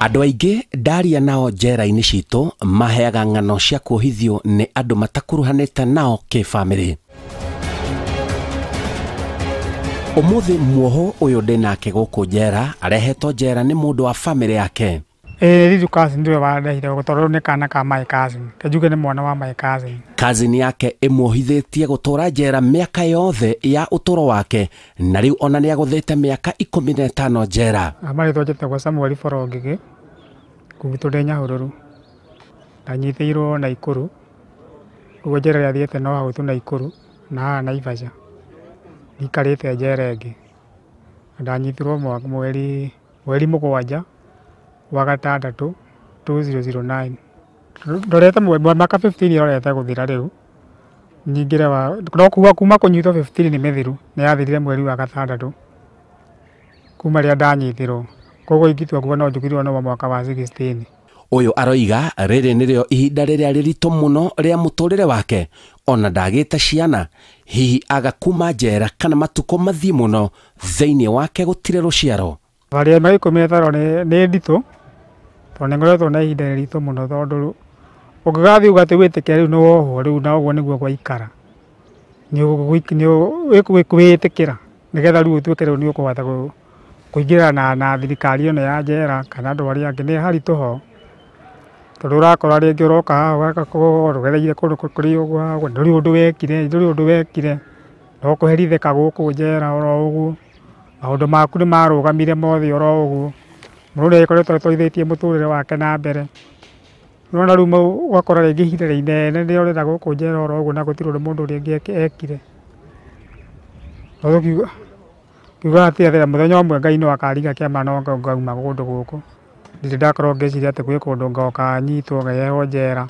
Andũ aingĩ ndaria nao njera-inĩ citũ maheaga ng'ano cia kuohithio nĩ andũ matakuruhanĩte nao kĩbamĩrĩ. Ũmũthĩ muoho ũyũ ndĩ nake gũkũ njera arehetwo njera nĩ mũndũ wa bamĩrĩ yake. Ĩĩ Lulu cousin nĩwe wandehire gũkũ tondũ nĩ kana ka my cousin. Njuge nĩ mwana wa my cousin. Cousin yake ĩmuohithĩtie gũtũra njera mĩaka yothe ya ũtũro wake na rĩu ona nĩagũthĩte mĩaka 15 njera. Marĩtwa njĩtagwo Samuel Boro Ngigĩ, gwitũ ndĩ Nyahururu. Ndanyitĩirwo Naikuru, ũguo njera ĩrĩa thiĩte no hau tu Naikuru na haha Naivasha. Ndikarĩte njera ĩngĩ. Ndanyitirwo mweri 7 wa gatandatũ 2009. Ndorete mĩaka 15 ĩrorete gũthira rĩu. Nyingĩre wa no kuma kũnyitwo 15 nĩ mĩthiru, nĩ yathirire mweri wa gatandatũ kuma rĩrĩa ndanyitirwo. Koguo ingĩtua kuga no njugire no mwaka wa 16. Ũyũ aroiga rĩrĩ nĩrĩo ihinda rĩrĩa rĩritũ mũno rĩa mũtũrĩre wake ona ndagĩte ciana, hihi aga kuma njera kana matukũ mathiĩ mũno thĩinĩ wake gũtirĩ rũciaro. Thabarĩ ya mĩaka 15 nĩ nditũ tondũ nĩ ngoretwo na ihinda rĩritũ mũno tondũ ũngĩgathiĩ uga atĩ wĩtĩkĩre rĩu nĩ wohwo rĩu na ũguo nĩguo gwaikara nĩ wĩtĩkĩra nĩgetha rĩu ũtuĩke rĩu nĩ ũkũhota kũingĩrana na thirikari ĩno ya njera kana andũ arĩa angĩ nĩ haritũ ho tondũ ũrakora rĩngĩ ũroka haha ũgakorwo ũgereire kũndũ kũrĩ ũguo ndũrĩ ũndũ wekire ndũrĩ ũndũ wekire no kũherithĩka gũkũ njera oro ũguo maũndũ maku nĩ marũgamire mothe oro ũguo mũndũ nĩ agĩkoretwo atwarithĩtie mũtũrĩre wake na mbere nĩwona rĩu ũgakora rĩngĩ ihinda inene nĩorĩra gũkũ njera oro ũguo na gũtirĩ ũndũ mũndũ rĩngĩ ekire. No kiuga atĩ mũthenya ũmwe Ngai no akaringa kĩama no ngauma kũndũ gũkũ. Ndirĩ ndakorwo ngĩciria atĩ gwĩ kũndũ ngoka nyitwo ngehwo njera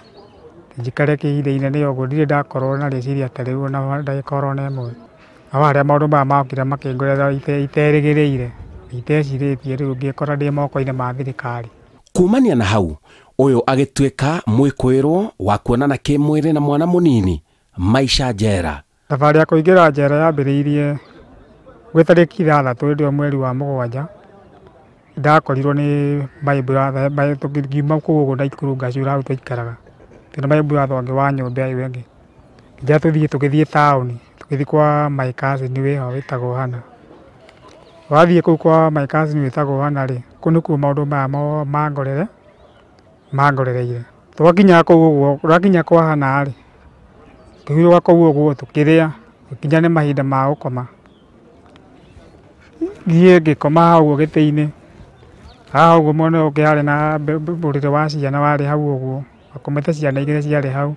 njikare ihinda inene ũguo ndirĩ ndakorwo na rĩciria ta rĩu ona ndagĩka oro na ĩmwe. No harĩa maũndũ maya mokire makĩngorera iterĩgĩrĩire itecirĩtie rĩu ngĩkora ndĩ moko-inĩ ma thirikari. Kumania na hau ũyũ agĩtuĩka mwĩkũĩrwo wa kuonana kĩmwĩrĩ na mwana mũnini maica njera. Thabarĩ ya kũingĩra njera yambĩrĩirie gwĩ tarĩki 6 hĩndĩ ĩyo mweri wa 7 ndakorirwo nĩ my brother ngiuma kũu ũguo Naikuru ngacura hau twaikaraga twĩna my brother ũngĩ wa nyũmba ĩyo ĩngĩ nginya tũthiĩ tũgĩthiĩ taũni tũgĩthiĩ kwa my cousin wĩho wĩtagwo Hannah. Wathiĩ kũu kwa my cousin wĩtagwo Hannah rĩ, kũu nĩkuo maũndũ maya mangorereire. Twakinya kũu ũguo twakinya kwa Hannah rĩ, tũkĩhurũka kũu ũguo tũkĩrĩa gũkinya nĩ mahinda ma gũkoma. Niĩ ngĩkoma hau ũguo gĩtĩ-inĩ haha ũguo mwena ũyũ ũngĩ harĩ na ũrĩrĩ wa ciana warĩ hau ũguo akomete ciana igĩrĩ ciarĩ hau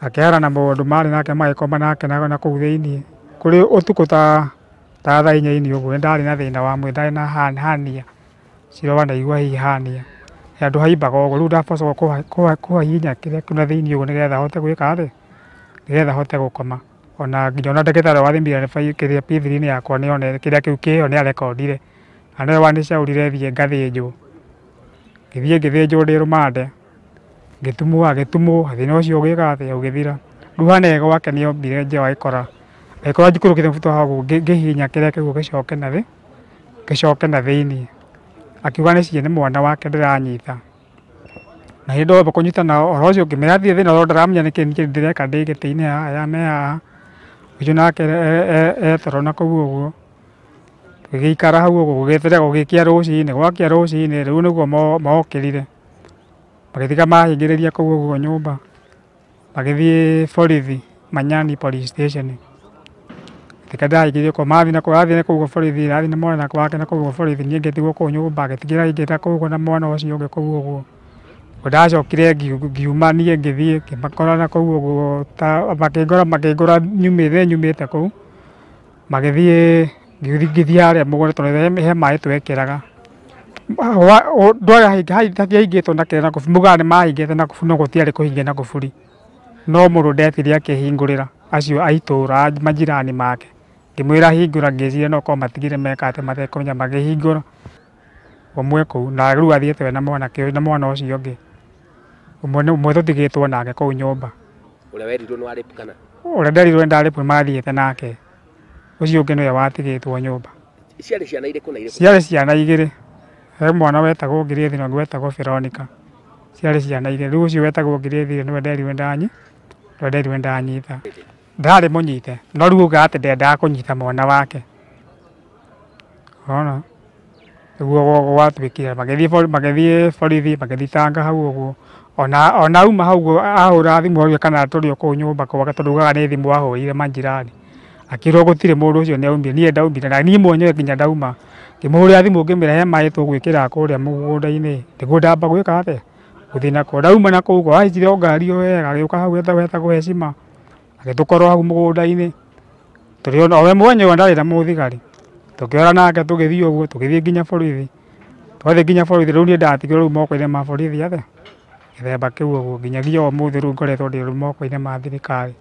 akĩhara na mũndũ marĩ nake magĩkoma nake na kũu thĩiniĩ. Kũrĩ ũtukũ ta thaa 4 ũguo nĩ ndarĩ na thĩna wa mwĩrĩ ndarĩ na hernia cira wanaigua hihi hernia handũ haimbaga ũguo rĩu ndabacagwo kũhahihinya kĩrĩa kĩu na thĩiniĩ ũguo nĩgetha hote gwĩka atĩ nĩgetha hote gũkoma. Ona nginya ona ndagĩtarĩ wathimire kĩrĩa P3 yakwa nĩonire kĩrĩa kĩu kĩho nĩarekondire na nĩwe wanicaũrire thiĩ ngathĩnjwo. Ngĩthiĩ ngĩthĩnjwo ndĩ rũmande ngĩtumwo agĩtumwo thĩna ũcio ũgĩka atĩa ũgĩthira. Rĩu Hannah gwake nĩombire njĩra agĩkora njikũrũkĩte mũbuto hau ngĩhihinya kĩrĩa kĩu gĩcoke na thĩ gĩcoke na thĩiniĩ. Akiuga nĩ mwana wake ndĩranyita. Na hĩndĩ ĩyo kũnyitana ũhoro ũcio ngĩmenya thiĩ thĩna tondũ ndaramenya nĩkĩ ndĩreka ndĩ gĩtĩ-inĩ haha aya me haha. Ũcio nake etoro na kũu ũguo tũgĩikara hau ũguo gũgĩeterera gũgĩkĩa rũcinĩ gwakĩa rũcinĩ rĩu nĩguo mokĩrire magĩtiga mahingĩrĩria kũu ũguo nyũmba magĩthiĩ borithi Manyani police station. Gĩtika ndahingĩrĩrio kũu mathiĩ na kũu athiĩ na kũu borithi athiĩ na mwana wake na kũu borithi niĩ ngĩtigwo kũu nyũmba agĩtigĩra aingĩra kũu ũguo na mwana ũcio ũngĩ kũu ũguo. Ndacokire ngiuma niĩ ngĩthiĩ ngĩmakora na kũu ũguo ta makĩngora nyumĩte kũu magĩthiĩ ngĩthiĩ harĩa mũgũnda tondũ he maĩ twekĩraga. Hatiahingĩtwo na kĩrĩa na kũburi mugaga nĩ mahingĩte na kũburi no gũtiarĩ kũhinge na kũburi no mũndũ ndetire akĩhingũrĩra acio a itũra majirani make. Ngĩmwĩra hingũra ngĩciria no korwo matigire meka atĩ matekũmenya makĩhingũra ũmwe kũu na rĩu athiĩte we na mwana ũcio ũngĩ ũmwe tũtigĩtwo nake kũu nyũmba. Ũrĩa werirwo nĩ wa rape kana? Ũrĩa nderirwo nĩ ndarĩpwo mathiĩte nake ũcio ũngĩ nĩwe watigĩtwo nyũmba. Ciarĩ ciana irĩkũ na irĩkũ? Ciarĩ ciana igĩrĩ He mwana wetagwo Ngirĩthi na ũngĩ wetagwo Veronica. Ciarĩ ciana igĩrĩ. Rĩu ũcio wetagwo Ngirĩthi nĩwe nderirwe ndanyita. Ndarĩ mũnyite no rĩu auga atĩ ndendaga kũnyita mwana wake. Ona nĩguo gwatuĩkire magĩthiĩ borithi magĩthitanga hau ũguo. Ona auma hau ũguo ahũra thimũ orio kana tũrĩ o kũu nyũmba gwake tondũ augaga nĩ thimũ ahũrĩire manjirani. Akĩrwo gũtirĩ mũndũ ũcio nĩ aumire, niĩ ndaumire na niĩ mwenyewe nginya ndauma. Ngĩmũhũrĩra thimũ ngĩmwĩra he maĩ tũgwĩkĩra kũrĩa mũgũnda-inĩ nĩguo ndamba gwĩka atĩa gũthiĩ nakuo. Ndauma na kũu ũguo ahaicire o ngari o wega agĩũka hau hetagwo Heshima agĩtũkora hau mũgũnda-inĩ tũrĩ o we mwenyewe ndarĩ na mũthigari. Tũkĩora nake tũgĩthiĩ ũguo tũgĩthiĩ nginya borithi. Twathiĩ nginya borithi rĩu niĩ ndatigirwo rĩu moko-inĩ ma borithi atĩa gĩthemba kĩu ũguo nginyagia ũmũthĩ rĩu ngoretwo ndĩ rĩu moko-inĩ ma thirikari.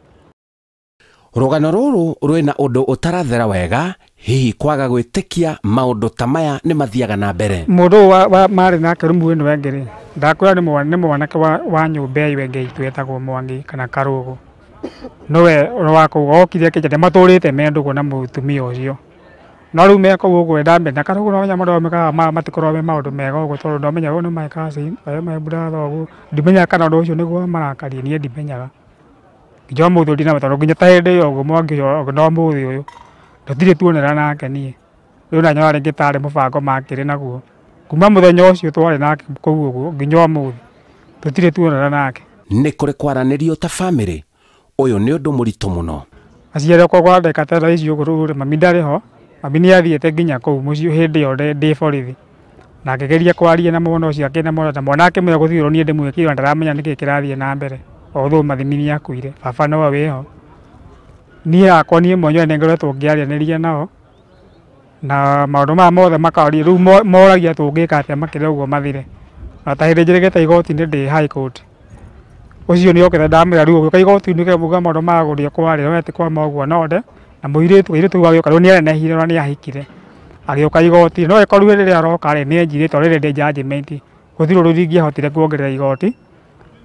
Rũgano rũrũ rwĩna ũndũ ũtarathera wega, hihi kwaga gwĩtĩkia maũndũ ta maya nĩ mathiaga na mbere. Mũndũ ũyũ marĩ nake rumu ĩno ĩngĩ rĩ, ndakwĩra nĩ mwanake wa nyũmba ĩyo ĩngĩ itũ etagwo Mwangi kana Karũgũ. Nĩwe wa kũu okire akĩnjĩra nĩ matũrĩte me ndũgũ na mũtumia ũcio. No rĩu me kũu ũguo ndambe na Karũgũ no nyamũ ndamekaga matikoragwo me maũndũ mega ũguo tondũ ndamenya ũyũ nĩ my cousin, ũyũ my brother ũguo. Ndimenyaga kana ũndũ ũcio nĩguo marakarie niĩ ndimenyaga. Nginya ũmũthĩ ndinamenya tondũ nginya ta hĩndĩ ĩyo ũguo Mwangi ũcio no ũmũthĩ ũyũ tũtirĩ tuonana nake niĩ. Rĩu na nyonaga rĩngĩ tarĩ mũbango makĩrĩ naguo. Kuma mũthenya ũcio twarĩ nake kũu ũguo nginya ũmũthĩ tũtirĩ tuonana nake. Nĩ kũrĩ kwaranĩrio ta bamĩrĩ, ũyũ nĩ ũndũ mũritũ mũno. Aciari akwa kwa ndagĩka ta ici ũguo rĩu rĩ, mami ndarĩ ho, mami nĩ athiĩte nginya kũu mũciĩ hĩndĩ ĩyo ndĩ borithi. Na akĩgeria kwaria na mwana ũcio akĩna na mwana akĩmwĩra gũtirĩ ũndũ niĩ ndĩmwĩkire na ndaramenya nĩkĩĩ kĩrathiĩ na mbere. Although Mathimi nĩ akuire, baba nowe wĩho. Niĩ hakwa niĩ mwenyewe nĩ ngoretwo ngĩaranĩria nao na maũndũ maya mothe makaria rĩu moragia tũngĩka atĩa makĩria ũguo mathire. Na ta hĩndĩ njĩrĩgĩte igoti-inĩ ndĩ High Court. Ũcio nĩ okĩte ndamwĩra rĩu ũgĩũka igoti-inĩ ũkauga maũndũ ma gũthiĩ kwarĩ we ti kwa ũguo no nde na mũirĩtu rĩu agĩũka rĩu nĩ anenehire na nĩ ahikire. Agĩũka igoti no ĩkorwo rĩrĩa aroka rĩ nĩ anjirĩte already ndĩ judgment gũtirĩ ũndũ ndingĩahotire kuongerera igoti.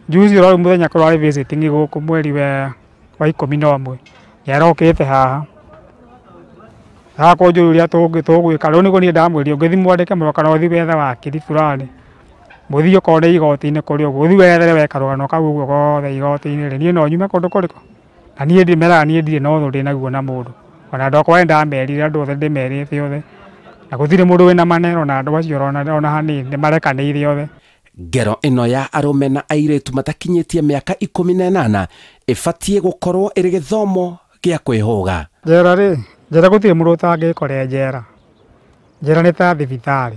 Juzi ũrarĩ mũthenya kũrarĩ visiting gũkũ mweri wa 11 nĩ arokĩte haha. Haha kũnjũria ũrĩa tũgwĩka rĩu nĩguo niĩ ndamwĩrire ũngĩthiĩ mwandĩke marũa kana ũthiĩ wethe wakiri fulani mũthiĩ okorwo nĩ igoti-inĩ kũrĩ ũguo ũthiĩ wethere we karũgano kau ũguo gothe igoti-inĩ rĩ niĩ no nyume kũndũ kũrĩkũ. Na niĩ ndĩmeraga niĩ ndirĩ na ũthũ ndĩ naguo na mũndũ. Ona andũ akwa nĩndamerire andũ othe ndĩmerĩte othe. Na gũtirĩ mũndũ wĩna maneno na andũ acio ona hanini nĩmarekanĩire othe. Ngero ĩno ya arũme na airĩtu matakinyĩtie mĩaka 18 ĩbatiĩ gũkorwo ĩrĩ gĩthomo gĩa kwĩhũga. Njera rĩ, njera gũtirĩ mũndũ ũtangĩkorera njera. Njera nĩ ta thibitarĩ.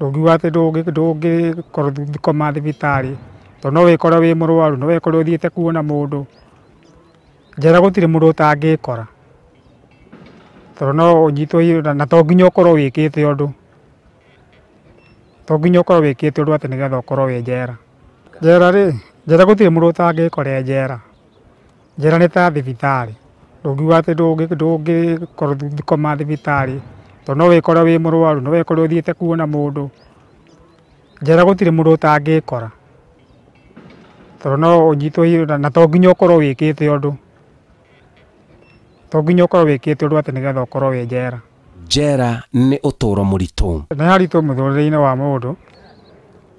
Ndũngiuga atĩ ndũngĩkorwo ũgĩkoma thibitarĩ tondũ no wĩkore wĩ mũrwaru, no wĩkore ũthiĩte kuona mũndũ. Njera gũtirĩ mũndũ ũtangĩkora tondũ no ũnyitwo na to nginya ũkorwo wĩkĩte ũndũ. To nginya ũkorwo wĩkĩte ũndũ atĩ nĩgetha ũkorwo wĩ njera. Njera rĩ, njera gũtirĩ mũndũ ũtangĩkorera njera. Njera nĩ ta thibitarĩ. Ndũngiuga atĩ ndũngĩkorwo ũgĩkoma thibitarĩ tondũ no wĩkore wĩ mũrwaru, no wĩkore ũthiĩte kuona mũndũ. Njera gũtirĩ mũndũ ũtangĩkora tondũ no ũnyitwo na to nginya ũkorwo wĩkĩte ũndũ. To nginya ũkorwo wĩkĩte ũndũ atĩ nĩgetha ũkorwo wĩ njera. Njera nĩ ũtũũro mũritũ. Nĩ haritũ mũtũrĩre-inĩ wa mũndũ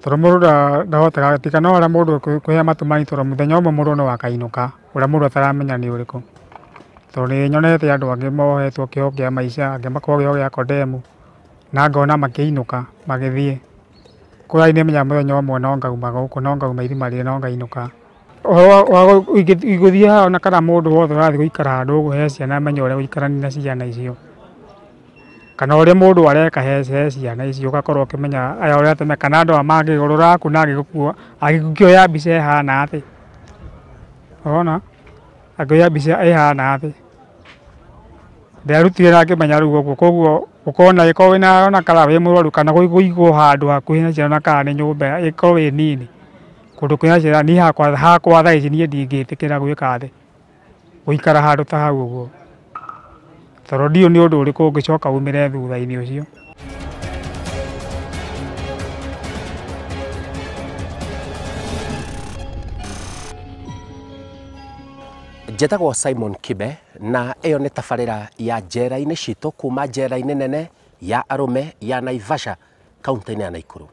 tondũ mũndũ ndahotaga tiga no harĩa mũndũ kwĩhe matumani tondũ mũthenya ũmwe mũndũ no akainũka ũrĩa mũndũ ataramenya nĩ ũrĩkũ. Tondũ nĩ nyonete andũ angĩ mohetwo kĩoho kĩa maica, angĩ makohwo kĩoho gĩa kondemu na ngona makĩinũka magĩthiĩ. Kũrĩa nĩmenyaga mũthenya ũmwe no ngauma gũkũ, no ngauma irima rĩrĩ no ngainũka. Ũhoro wa gũthiĩ haha ona kana mũndũ wothe ũrathiĩ gũikara handũ ũguo he ciana amenye ũrĩa gũikarania na ciana icio. Kana ũrĩa mũndũ areka he ciana icio ũgakorwo ũkĩmenya aya ũrĩa ateme kana andũ aya mangĩgũrũra aku na angĩgũkua angĩkũoya mbica ĩhana atĩ. Ũrona? Angĩoya mbica ĩhana atĩ. Nderutire na ngĩmenya rĩu ũguo koguo ũkona ĩkorwo wĩna ona kana wĩ mũrwaru kana kũigwo handũ hakuhĩ na ciana kana nĩ nyũmba ĩkorwo ĩ nini kũndũ kwĩna ciana niĩ hakwa thaa ici niĩ ndingĩtĩkĩra gwĩka atĩ gũikara handũ ta hau ũguo tondũ ndiũĩ nĩ ũndũ ũrĩkũ ũngĩcoka umĩre thutha-inĩ ũcio. Njetagwo Simon Kibe na ĩyo nĩ tabarĩra ya njera-inĩ citũ kuma njera-inĩ nene ya arũme ya Naivasha Kaunti-inĩ ya Naikuru.